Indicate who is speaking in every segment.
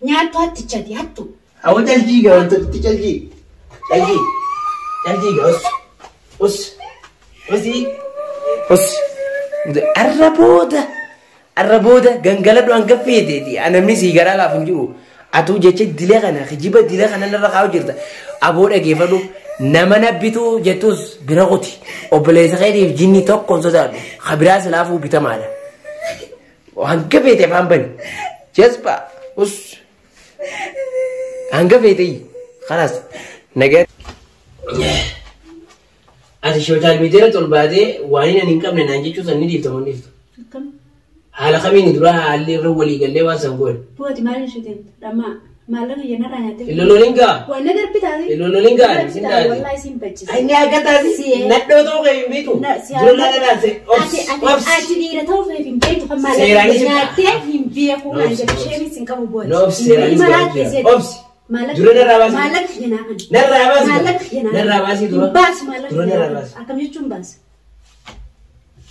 Speaker 1: Nyaattu hattichati hattu.
Speaker 2: Awwa calchii gaa wanta itti calchii. Calchii. Calchii gaa us. Us. Usii. Us. Arra booda. Arra booda gangaladhu hanga feeteeti. Namni sii garaa laafu hin jiru. Atuu jecha dilee kana kijiba dilee kana narra kaa'u jirta. Aboo dhageeffadhu nama nabbituu jettus bira kuti. Obboleessa keetiif jinni tokko hin sodaadhu. Kabiraa silaafuu bitamaadha. Hanga feete afaan bani. Jazba. Us. Hanga feete khalas. Nagaa. Ati social media irratti ol baatee waan inni hin qabne naan jechuu san ni dhiifta moo hin dhiiftu?
Speaker 1: Akkam.
Speaker 2: Haala kamiin dura haalli irra walii gallee waan san goone.
Speaker 1: Booti maal ishee deemtu? Dhammaa. Maallaqa kiyya narraa nyaattee.
Speaker 2: Hin lololiin gaa.
Speaker 1: Waan na darbi taate.
Speaker 2: Hin lololiin gaa. Sin taate.
Speaker 1: Wallaahi sin bachisa.
Speaker 2: Inni akka taate nadhoo ta'uu kee hin beektu. Dura laala laase. Obsi. Obsi.
Speaker 1: Ati dhiira ta'uu feef hin beektu kan maallaqa
Speaker 2: Seeraanis
Speaker 1: kiyya nyaattee hin beeku. Naan jedhu isheenis hin qabu booti.
Speaker 2: No obsi seeraanis
Speaker 1: Maraatti
Speaker 2: Obsi.
Speaker 1: Maallaqa
Speaker 2: Dura narraa baasi.
Speaker 1: Maallaqa kiyya naa kan.
Speaker 2: Narraa baasi.
Speaker 1: Maallaqa kiyya naa
Speaker 2: Narraa baasi dura.
Speaker 1: Hin baasu maallaqa
Speaker 2: Dura
Speaker 1: kiyya
Speaker 2: narraa
Speaker 1: naa
Speaker 2: baasi.
Speaker 1: Akkam jechuun baasa?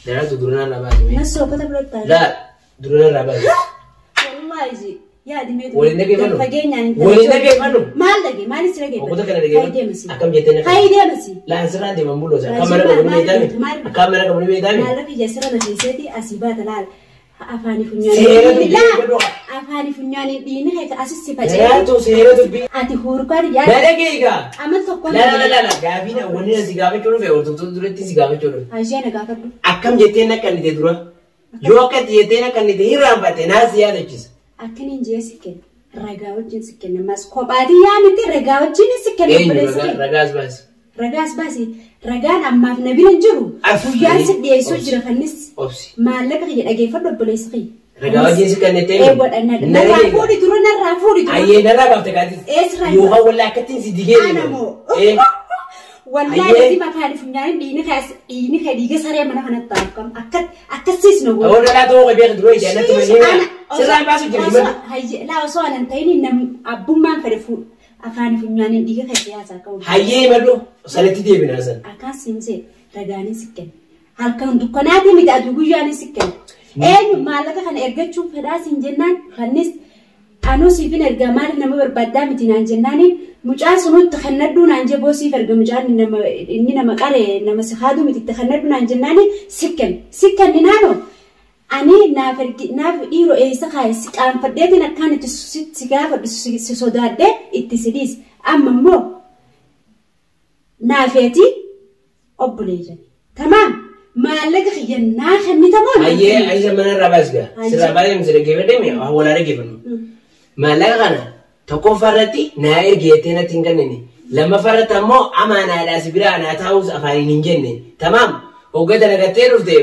Speaker 2: Daraatu dura narraa baasi.
Speaker 1: Na sookota biratti taate.
Speaker 2: Laa dura narraa baasi.
Speaker 1: Wallaahi yaadi meetu.
Speaker 2: Waliin dhageeffadhu.
Speaker 1: Fageenyaan hin
Speaker 2: Waliin dhageeffadhu.
Speaker 1: Maal dhage? Maalis dhageeffadhu?
Speaker 2: Oggota kana dhageeffadhu. Akkam jettee na
Speaker 1: Hayi deemasi.
Speaker 2: Laan sirraan deeman buloosa. Akka mana qabu ni beektaami. Akka mana qabu ni beektaami.
Speaker 1: Maallaqa kiyya sirra na keessatti asii baata laala. Afaanii
Speaker 2: Seera
Speaker 1: funyaanii.
Speaker 2: dubbii
Speaker 1: Laa
Speaker 2: godhu.
Speaker 1: afaanii funyaanii dhiini keessa asis si faca'ee.
Speaker 2: Daraatu seera dubbii.
Speaker 1: Ati huurkaati
Speaker 2: Na
Speaker 1: yaada.
Speaker 2: dhagee egaa.
Speaker 1: Amma tokko.
Speaker 2: La la la la gaafiin wanni na si gaafachuu dhufe hordoftoota duratti si gaafachuu dhufe.
Speaker 1: Hayyee na gaafadhu.
Speaker 2: Akkam jettee na kannite dura. Yoo akka jettee na kannite hin raanfatte naa si yaadachiisa.
Speaker 1: Akkaniin jee si kenna. Ragaa wajjin si kenna. Mas kophaatii yaa miti ragaa wajjin si kenna.
Speaker 2: Eenyu
Speaker 1: obboleessi
Speaker 2: ragaa
Speaker 1: kee.
Speaker 2: ragaas baasi.
Speaker 1: Ragaas baasi. Ragaan ammaaf na bira hin jiru.
Speaker 2: Af-
Speaker 1: Guyyaan si dhiyeessuu
Speaker 2: Obsi.
Speaker 1: jira kannis.
Speaker 2: Obsi.
Speaker 1: Maallaqa kiyya dhageeffadhu obboleessi kiyya.
Speaker 2: Ragaa wajjin si kannite.
Speaker 1: Ee godhanna. Narraa fuudhi dura narraa fuudhi dura.
Speaker 2: Ayyee narraa baafte kaatis.
Speaker 1: Eesirraa
Speaker 2: Yookaan wallaa akkattiin si digee.
Speaker 1: Ana moo.
Speaker 2: Ee.
Speaker 1: Wallaahi
Speaker 2: Ayyee.
Speaker 1: si makaan funyaaniin dhiini keessa dhiini kee dhiiga saree mana kanatti taa'u akka akkasiis nu godhu.
Speaker 2: Awwa dhalaa ta'uu qabee dura ijaan natti malee. Sirraan baasu jira himan.
Speaker 1: Laa osoo anan ta'in nam abbummaan fedhe fuudhu afaan funyaaniin dhiiga kee siyaasaa qabu.
Speaker 2: Hayyee himadhu sanatti deebinaa san.
Speaker 1: Akkaan siin ragaanis si kenna. Halkan dukkanaatii miti aduu guyyaanis si kenna. Eenyu maallaqa kana ergachuun fedhaa siin jennaan kannis anuu siifin ergaa maaliif nama barbaaddaa miti naan jennaaniin mucaan sunutti kennadhuu naan jee boosiif erga mucaan nama inni nama qaree nama si haaduu miti itti kennadhuu naan jennaaniin si kenna. Si kenni naanoo ani naaf ergi naaf dhiiroo eessa kaaye si qaanfadheetiin akkaan itti si gaafadhu si sodaadhee itti si dhiise. Amma immoo naafeeti obboleeyyan. Tamaam maallaqa kiyya naa kennitamoo
Speaker 2: Hayyee ayisa mana irraa baasi gaa. Sirraa baasee miti dhaggeeffadhee mi walaa dhaggeeffannu. Maallaqa kana tokkoffaa irratti naa ergi jettee natti hin kennine. Lammaffaa irratti ammoo amaanaadhaa si biraa naa taa'us afaaniin hin jenne. Tamaam hogga dalagattee dhufte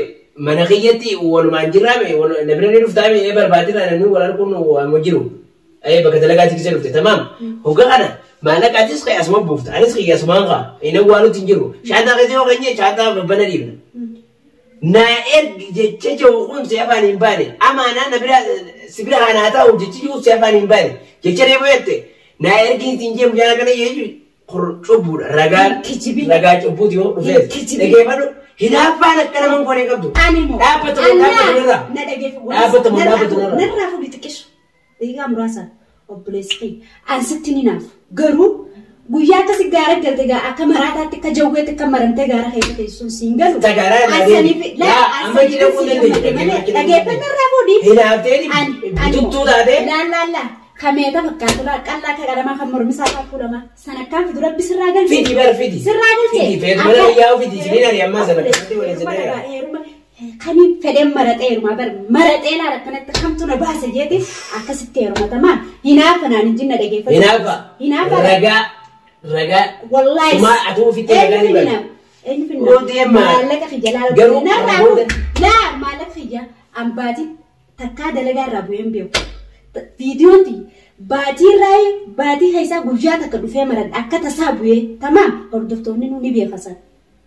Speaker 2: mana kiyyatti walumaan jirraame na bira ni dhuftaame ee barbaadira namni wal arguun waan jiru. Ee bakka dalagaatti keessa dhufte tamaam hogga kana maallaqa atis kee asuma buufta anis kiyya asumaan kaa inni waan nuti hin jiru. Shaantaa keessa yoo keenye shaantaa babbana dhiibna. Na ergi jecha jiru kun si afaan hin baane amaanaa na bira si bira kanaa ta'u jechi jiru si afaan hin baane jecha reefu jette na ergi siin jee mucaan akkana jechuun cubbuudha ragaa
Speaker 1: Kijibin.
Speaker 2: ragaa cubbuuti yoo dhufees
Speaker 1: Hin kijibin.
Speaker 2: dhageeffadhu hinaaffaan akka nama hin goone qabdu
Speaker 1: Ani moo
Speaker 2: dhaabbata moo dhaabbata irraa
Speaker 1: na dhageeffadhu.
Speaker 2: dhaabbata moo dhaabbata irraa
Speaker 1: Narraa fuudhi xiqqishu. Dhiigaa muraasa obboleessi kiyya. An sitti ni naafu. Garuu guyyaa akkasi gaara galte gaa akka maraataatti akka jawweetti akka maramtee gaara keessa teessuun siin galu.
Speaker 2: Tagaaraa
Speaker 1: An
Speaker 2: naa deemi.
Speaker 1: saniif- laa,
Speaker 2: Laa,
Speaker 1: an
Speaker 2: amma
Speaker 1: saniif
Speaker 2: jila kun
Speaker 1: si
Speaker 2: dandeenya,
Speaker 1: gammade malee.
Speaker 2: dhaggeeffachuu
Speaker 1: Dhaggeeffannaa irraa fuudhi.
Speaker 2: Hinaaftee
Speaker 1: Ani
Speaker 2: bututtuu taatee
Speaker 1: Laa laa laa. Kameeta fakkaatu laa qallaa akka qalamaa kan mormisaa fuulamaa. Sana akkaan fidu rabbi sirraa galche.
Speaker 2: Fidi bar fidi.
Speaker 1: Sirraa galche.
Speaker 2: Fidi feetu mana yaa'u fidi isiniin ani ammaa sana akkasitti waliin
Speaker 1: Heeruma
Speaker 2: sinii
Speaker 1: dhagaa, heeruma kaniin fedheen maraxee heerumaa bar maraxee laala akkanatti kamtu na baase jeeti akkasitti heerumatamaa hinaafa naan hin jinna dhageeffatu.
Speaker 2: Hinaafa.
Speaker 1: Hinaafa.
Speaker 2: Ragaa. Ragaa.
Speaker 1: Wallaahi.
Speaker 2: Sumaa atuu ofitti ragaa ni bari.
Speaker 1: Eenyu finna?
Speaker 2: Yoo deema.
Speaker 1: Maallaqa kiyya laala.
Speaker 2: Garuu
Speaker 1: Narraa
Speaker 2: booda-
Speaker 1: laa maallaqa kiyya ambaatii takkaa dalagaa irraa bu'ee hin beeku. Viidiyoon tiyya baatii irraa baatii keessaa guyyaa takka dhufee maradha akka tasaa bu'ee tamaam hordoftoonni nu ni beekasan.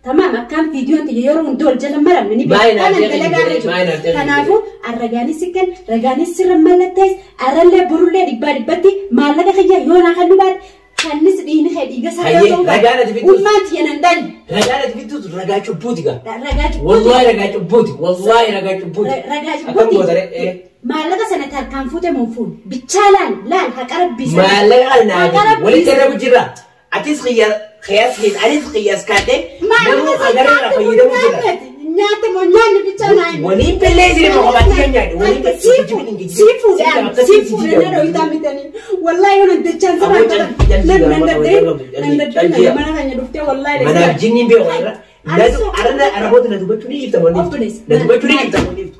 Speaker 1: Tamaam akkaan viidiyoon tiyya yeroo hundi ol jala maramne ni
Speaker 2: Maayii naaf
Speaker 1: Kanan
Speaker 2: ta'e
Speaker 1: dalagaa irra jiru.
Speaker 2: maayii naaf ta'e
Speaker 1: Kanaafuu arragaanis si kenna ragaanis sirra mallattees arrallee borullee dhibbaa dhibbatti maallaqa kiyya yoo naa kan baate Kannis dhiini kee dhiiga saree
Speaker 2: Hayyee,
Speaker 1: ta'uu
Speaker 2: ragaa nati fiddu.
Speaker 1: Ummaan tiyya nan dhalle.
Speaker 2: Ragaa nati fidduutu ragaa cubbuuti gaa.
Speaker 1: Ragaa cubbuuti.
Speaker 2: Wallaahi ragaa cubbuuti. Wallaahi ragaa cubbuuti.
Speaker 1: Ragaa
Speaker 2: Akkam
Speaker 1: cubbuuti.
Speaker 2: goota ree?
Speaker 1: Maallaqa sana tarkaan fuute moo fuun? Bichaa laal laal haqa rabbii sana.
Speaker 2: Maallaqa kana naa
Speaker 1: Haqa
Speaker 2: fidi.
Speaker 1: rabbii
Speaker 2: Walitti
Speaker 1: sana.
Speaker 2: herregu jirra. Atis qiyyaas keessa anis qiyyaas kaadhee
Speaker 1: Maallaqa
Speaker 2: namuu
Speaker 1: sana
Speaker 2: agarra irraa
Speaker 1: nyaate moo
Speaker 2: fayyadamuu jira.
Speaker 1: nyaanneeti? Nyaate moo nyaanni bichaa naa himi.
Speaker 2: Waliin balleessine moo kophaatti kan nyaadhe? Waliin
Speaker 1: Sii fuudhaan sii fuudhaan na dho'itaa bitanii. Wallaahi yoo nan dachaan
Speaker 2: Aboo
Speaker 1: siraan
Speaker 2: cal-
Speaker 1: nan
Speaker 2: cal-
Speaker 1: nan
Speaker 2: cal-
Speaker 1: daddee
Speaker 2: cal-
Speaker 1: nan
Speaker 2: cal-
Speaker 1: daddee
Speaker 2: cal-
Speaker 1: mana keenya dhuftee wallaahi
Speaker 2: Manaaf jinniin beeku irra. Arra araboota na dubbachuu ni dhiifta moo ni dhiiftu?
Speaker 1: Obboleessa.
Speaker 2: Na dubbachuu ni dhiifta moo ni dhiiftu?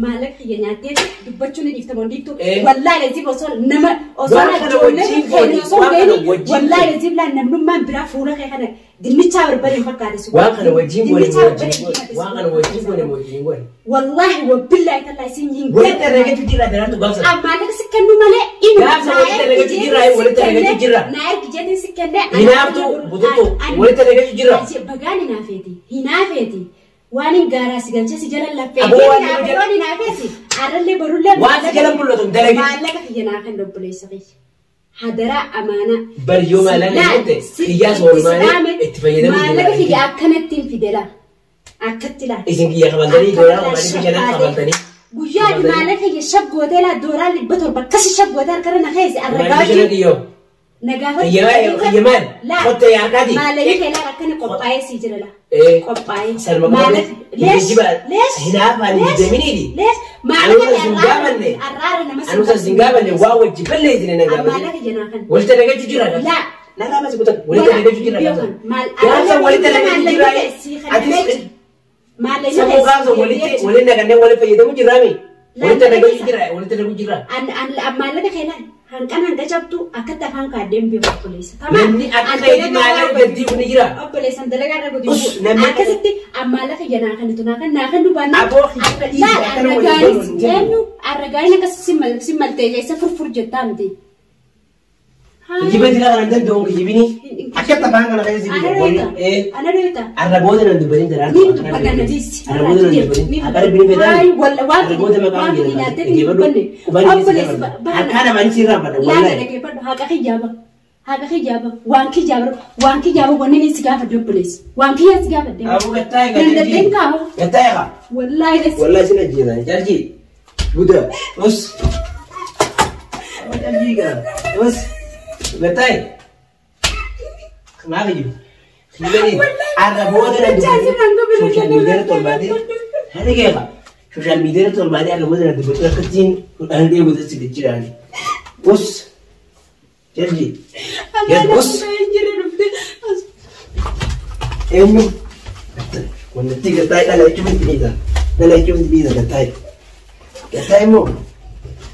Speaker 1: Maallaqa kiyya nyaattee dubbachuu ni dhiifta moo ni dhiiftu?
Speaker 2: Eh.
Speaker 1: Wallaahi lasiif osoo nama osoo
Speaker 2: Waan kana
Speaker 1: ijoollee
Speaker 2: wajjin
Speaker 1: keenya
Speaker 2: goone,
Speaker 1: osoo
Speaker 2: waan kana
Speaker 1: hin
Speaker 2: wajjin
Speaker 1: wallaahi
Speaker 2: goone.
Speaker 1: lasiif laan namnummaan biraa fuula kee kana dinnichaa barbaade fakkaate sun.
Speaker 2: Waan kana wajjin goone
Speaker 1: Dinnichaa
Speaker 2: moo wajjin
Speaker 1: barbaade
Speaker 2: goone?
Speaker 1: fakkaate sun.
Speaker 2: Waan kana wajjin goone moo wajjin goone?
Speaker 1: Wallaahi wabillahi tallaahi siin hin
Speaker 2: Walitti herregachuu jirra daraartu gaafsa.
Speaker 1: Maallaqa si kennu malee inu
Speaker 2: Gaafsa walitti herregachuu jirra, walitti herregachuu jirra.
Speaker 1: Na ergi jeetiin si kennee.
Speaker 2: Hinaaftu bututtu walitti herregachuu jirra.
Speaker 1: Bagaan hinaafeeti. Hinaafeeti. Waan hin gaaraa si galchee si jala laffee.
Speaker 2: Aboo waan nama jala-
Speaker 1: Waan hinaafeeti. Arrallee barullee.
Speaker 2: Waan si jala mul'atu hin dalagin.
Speaker 1: Maallaqa kiyya naa kan obboleessa kiyya. Hadaraa amaanaa.
Speaker 2: Bari yoo maallaqa jette, kiyyaas oolmaanii itti fayyadamuu
Speaker 1: Maallaqa
Speaker 2: jira.
Speaker 1: kiyya akkanatti hin fidela. Akkatti laala.
Speaker 2: Isin kiyya kabaltanii doolaa kabaltanii bishaan kabaltanii.
Speaker 1: Guyyaa ati maallaqa kiyya shaggootee laa doolaa 700 akkasi shaggootee harkarra na keessa arragaa
Speaker 2: Maal bishaan kiyyoo?
Speaker 1: Na gaafadhu.
Speaker 2: Kiyya maal? Qottee harkaati.
Speaker 1: Maallaqni kee laala akkana qophaa'ee sii jira laa.
Speaker 2: Eh.
Speaker 1: Qophaa'ee.
Speaker 2: Salma
Speaker 1: Maallaqa-
Speaker 2: qophee.
Speaker 1: Lees.
Speaker 2: Geejjiba
Speaker 1: Lees.
Speaker 2: hinaafaan
Speaker 1: Lees.
Speaker 2: deeminiiti.
Speaker 1: Lees. Maallaqa
Speaker 2: Anuusa
Speaker 1: kee
Speaker 2: sin gaafanne.
Speaker 1: arraara nama sin
Speaker 2: Anuusa sin gaafanne waa wajji balleessine na
Speaker 1: Maallaqa
Speaker 2: gaafanne.
Speaker 1: kiyya naa kan.
Speaker 2: Walitti herregachuu jira.
Speaker 1: Laa.
Speaker 2: Narraa basi kutan. Walitti herregachuu jira gaafsa.
Speaker 1: Maal-
Speaker 2: Gaafsa walitti herregachuu jira.
Speaker 1: Maallaqni sii kan
Speaker 2: Atis
Speaker 1: Maallaqni
Speaker 2: sammuu gaafsa walitti waliin naqannee waliin fayyadamuu jirraami. Walitti herregachuu jira. Walitti herregachuu jira.
Speaker 1: Maallaqa kee laal hanqan hanqa cabdu akkatti afaan kaaddeen beeku obboleessa.
Speaker 2: Namni akka keetii maallaqa gaddii kun ni jira.
Speaker 1: Obboleessan dalagaa irra
Speaker 2: Us, namni akka-
Speaker 1: Akkasitti maallaqa kiyya naa kan naa kan naa kan dubbaan.
Speaker 2: Aboo kiyya
Speaker 1: Laal
Speaker 2: akkana waliin
Speaker 1: arragaanis
Speaker 2: godhuun hin
Speaker 1: eenyu arragaanis akkas si maltee keessa furfur jettaa miti.
Speaker 2: Kijiba dila kana danda'uun kijibini. Akkatti afaan kana keessa si
Speaker 1: Ana
Speaker 2: Ana
Speaker 1: dhoyita. Ana dhoyita.
Speaker 2: Arra booda nan dubbatin daraartu.
Speaker 1: Ni dubbatan natiis.
Speaker 2: Arra booda nan dubbatin. Akka rabbiin fedhaan.
Speaker 1: Hayi walla waan
Speaker 2: Arra booda maqaan
Speaker 1: waan
Speaker 2: jedhama.
Speaker 1: nyaattee hin
Speaker 2: Dhaggeeffadhu.
Speaker 1: dubbanne.
Speaker 2: Qubaan keessa
Speaker 1: Obboleessi
Speaker 2: dabarta. Harkaa namaan si irraa fadha.
Speaker 1: Laala
Speaker 2: Wallaahi.
Speaker 1: dhaggeeffadhu haqa kiyyaaba. Haqa kiyyaaba. Waan kiyyaaba. Waan kiyyaaba wanni inni si gaafadhe obboleessi. Waan kiyyaa si gaafadhe.
Speaker 2: Aboo gattaa egaa
Speaker 1: Nan dandeen kaa'u.
Speaker 2: Gattaa egaa.
Speaker 1: Wallaahi lesi.
Speaker 2: Wallaahi sin ajjeesan. Jalji. Buda. Us. Jalji gaa. Us. Gattaa egaa. Maa kijibu. Kijibanii. Arra booda nan dubbatin. Sooshaal miidiyaa irratti ol baatee. Haadha keeqa. Sooshaal miidiyaa irratti ol baatee arra booda nan dubbatin akkasiin kudhaan deebitu si jijjiiraan. Us. Jalji. Us. Eenyu? Wanti gattaa dhala jechuun itti dhiisa. Dhala jechuun itti dhiisa gattaa. Gattaa immoo.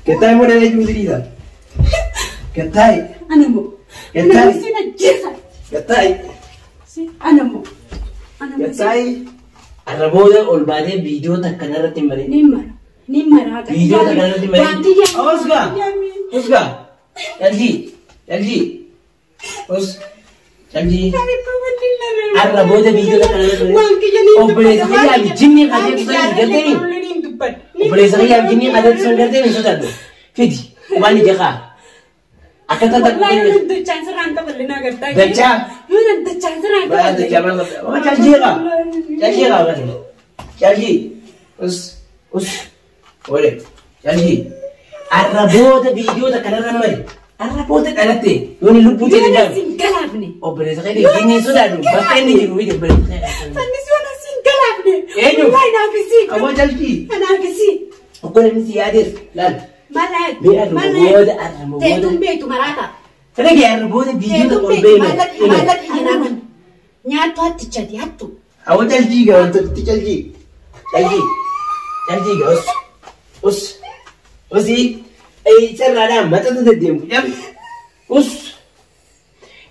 Speaker 2: Gattaa immoo dhala jechuun itti dhiisa. Gattaa.
Speaker 1: Ana moo.
Speaker 2: Gattaa.
Speaker 1: Ana sin ajjeesa.
Speaker 2: Gattaa.
Speaker 1: Ana moo. Ana moo.
Speaker 2: Gattaa. Arra booda ol baatee viidiyoo takka narratti hin marin.
Speaker 1: Ni mara. Ni mara haqa
Speaker 2: Viidiyoo takka narratti hin marin.
Speaker 1: Waan kiyyaa.
Speaker 2: Osgaa. Osgaa. Jalji. Jalji. Os. Jalji. Arra booda viidiyoo takka narratti hin marin. Obboleessa kiyyaaf jinni qajeelchu san gartee Obboleessa kiyyaaf jinni qajeelchu san gartee hin sodaadhu. Fidi. Waan ija kaa. Akka tata
Speaker 1: Wallaahi yoo dachaan sirraan taballi naa gartaa.
Speaker 2: Dachaa?
Speaker 1: Yoo dachaan sirraan
Speaker 2: Baa dachaa maal qabda? Oh jalji kaa. Jalji kaa bani. Jalji. Us. Us. Ole. Jalji. Arra booda viidiyoo takka narra mari. Arra booda dhalatte yoo ni lubbuu ta'e
Speaker 1: Yoo
Speaker 2: danda'amu.
Speaker 1: sin galaafne.
Speaker 2: Obboleessa kiyya jinni hin sodaadhu. Bakka inni jiru miti obboleessa kiyya.
Speaker 1: Fannis yoo sin galaafne.
Speaker 2: Eenyu?
Speaker 1: Wallaahi naafisii.
Speaker 2: Aboo jalji.
Speaker 1: Naafisii.
Speaker 2: Okkoo namni si yaadees laal.
Speaker 1: Maal
Speaker 2: Mee arra booda arra booda.
Speaker 1: Teetuun beektu maraata.
Speaker 2: Sana kee arra booda viidiyoo
Speaker 1: Teetuun
Speaker 2: takka ol
Speaker 1: beektu
Speaker 2: beekne.
Speaker 1: maallaqa kiyya naa kan. Nyaattu hattichati hattu.
Speaker 2: Awwa jalji gaa wanta itti jalji. Jalji. Jalji gaa us. Us. Usii. Carraadhaan maxxansa deddeemu. Jal. Us.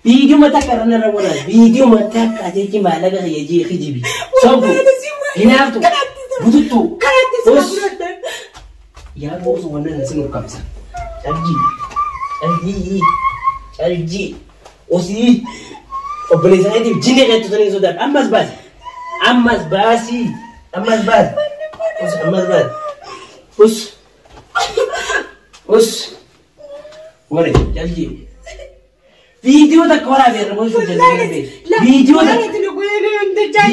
Speaker 2: Viidiyoo takka irra narra waraana. Viidiyoo takka jechi maallaqa kiyya jee kijibi. Sobbu. Hinaaftu. Bututtu.
Speaker 1: Karaatti
Speaker 2: Us.
Speaker 1: si fudhadhe.
Speaker 2: Yaa boosu wannan sin ukkaamsa. Jalji. Jalji. Jalji. Usii. Obboleessa keetiif jinni keetti osoo hin sodaadhu. Ammas baasi. Ammas baasi. Ammas baasi. Us ammas baasi. Us. Us. Ware jalji. Viidiyoo takka waraabee irra boosuu jalqabee. Viidiyoo takka.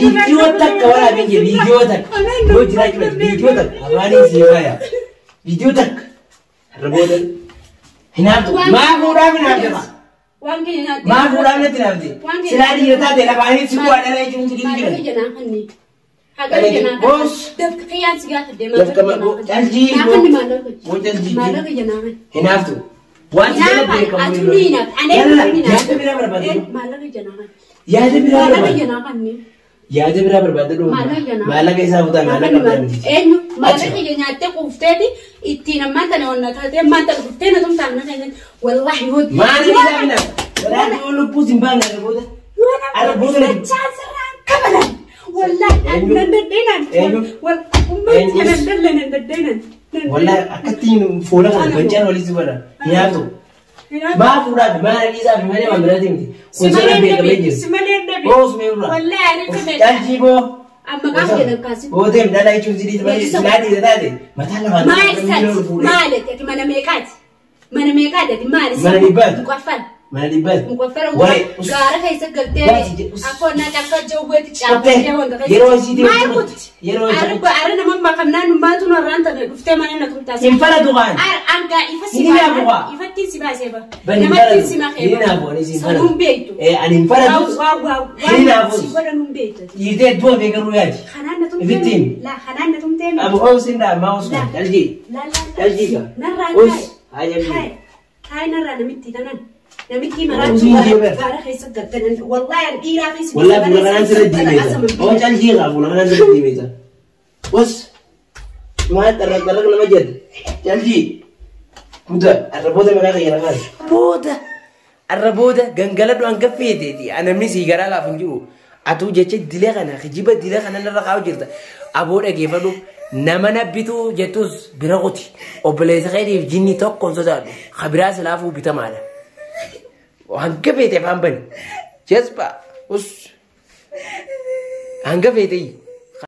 Speaker 2: Viidiyoo takka waraabee jira. Viidiyoo takka. Yoo jiraachuu baate viidiyoo takka. Afaaniin sii faaya. Viidiyoo takka. Irra booda. Hinaaftu. Maa fuudhaaf hinaafte?
Speaker 1: Waan keenya nyaatte.
Speaker 2: Maa fuudhaaf natti hinaafte? Silaa dhiira taate lafaanii si bu'aa dhala jechuun si gidduu
Speaker 1: Maallaqa
Speaker 2: jiran.
Speaker 1: janaa kanni. Haqa janaa
Speaker 2: Boos.
Speaker 1: Dafqa kiyyaan si gaafadhe
Speaker 2: Dafqa
Speaker 1: maallaqa
Speaker 2: boo calji
Speaker 1: janaa
Speaker 2: boo
Speaker 1: kanni maallaqa.
Speaker 2: boo calji
Speaker 1: Maallaqa janaa kanni.
Speaker 2: hinaaftu. Waan si jala beekamu
Speaker 1: Atu ni hinaafte. Ani
Speaker 2: Yalla
Speaker 1: ni hinaafte.
Speaker 2: yaada biraa barbaadde.
Speaker 1: Maallaqa janaa kanni.
Speaker 2: Yaada biraa
Speaker 1: Maallaqa
Speaker 2: barbaadde.
Speaker 1: janaa kanni.
Speaker 2: Yaada biraa barbaadde dhufu.
Speaker 1: Maallaqa janaa.
Speaker 2: Maallaqa isaa fuutaa maallaqa barbaadde.
Speaker 1: Eenyu maallaqa kiyya nyaattee quufteeti ittiin ammaan tana wanna taatee ammaan tana dhuftee na tumtaan na kennan wallaahi yoo.
Speaker 2: Maal isaa hinaafte? Walaayii lubbuus hin baane arra booda. Arra booda na
Speaker 1: Dachaa sirraan kabalan. Wallaahi
Speaker 2: Eenyu?
Speaker 1: nan daddeenan.
Speaker 2: Eenyu?
Speaker 1: Ummatti
Speaker 2: Eenyus?
Speaker 1: nan dallee nan daddeenan.
Speaker 2: Wallaahi akkattiin fuula kana bancaan walitti si Hinaaftu. Maa fuudhaaf maal dhiisaaf malee waan biraati miti. Kun sirra beekamee jira.
Speaker 1: Simalee dhabe.
Speaker 2: Boos meerra.
Speaker 1: Wallaahi ani dhabe.
Speaker 2: Calji boo.
Speaker 1: Amma qaama jedhan kaasin.
Speaker 2: Booteen dhala jechuun si dhiisi malee silaa dhiisa taate mataa lafaan
Speaker 1: Maal isaati? Maal ati mana meeqaati? Mana meeqaati ati maal
Speaker 2: Mana dhibbaati.
Speaker 1: Muqaffal.
Speaker 2: Mana dhibbaati.
Speaker 1: Muqaffala
Speaker 2: Waree.
Speaker 1: gaara keessa galtee
Speaker 2: Baasi jedhu.
Speaker 1: akka onnaa akka jawweetti
Speaker 2: Qottee.
Speaker 1: caafatee wanta
Speaker 2: Yeroo isiitii
Speaker 1: Maal
Speaker 2: hojjetu.
Speaker 1: kuti?
Speaker 2: Yeroo hojjetu.
Speaker 1: Arra arra nama makamnaan maatu narraan tana dhuftee mana na tumtaas.
Speaker 2: Hin falatu kaan.
Speaker 1: Angaa ifa si
Speaker 2: Ni naafu kaa.
Speaker 1: Ifatti si baasee ba.
Speaker 2: Bani hin
Speaker 1: Namatti
Speaker 2: falatu.
Speaker 1: si makee
Speaker 2: Ni naafu ani si hin falatu.
Speaker 1: Sanuun beektu.
Speaker 2: Ani hin falatu.
Speaker 1: Waa waa
Speaker 2: Ni
Speaker 1: waa.
Speaker 2: naafu.
Speaker 1: Si godhan hin beektu.
Speaker 2: Dhiirtee du'a beekaruu yaadi.
Speaker 1: Kanaan na tumtee.
Speaker 2: Ifittiin.
Speaker 1: Laa kanaan na tumtee.
Speaker 2: Abu oomsin dhaa maa osoo. Calji.
Speaker 1: Laa laa.
Speaker 2: Calji kaa.
Speaker 1: Narraa
Speaker 2: Us.
Speaker 1: kaaye.
Speaker 2: Haa jalji.
Speaker 1: Kaaye. Kaaye narraa namitti tanan. Namitti
Speaker 2: Usiin
Speaker 1: maraatu
Speaker 2: jeeber.
Speaker 1: gaara keessa galtanan. Wallaahi an dhiiraa fi
Speaker 2: Wallaahi fuula kanaan sirra diimeeta. Oo calji kaa fuula kanaan sirra diimeeta. Us. Maal xarraq xarraq nama jedhu. Calji. Muda arra booda maqaa kiyya na kaase. Booda. Arra booda gangaladhu hanga feeteeti. Namni sii garaa laafu hin jiru. Atuu jecha dilee kana kijiba dilee kana narra kaa'u jirta. Aboo dhageeffadhu nama nabbituu jettus bira kuti. Obboleessa keetiif jinni tokko hin sodaadhu. Kabiraa silaafuu bitamaadha. Hanga feete afaan bani. Jesba. Us. Hanga feete.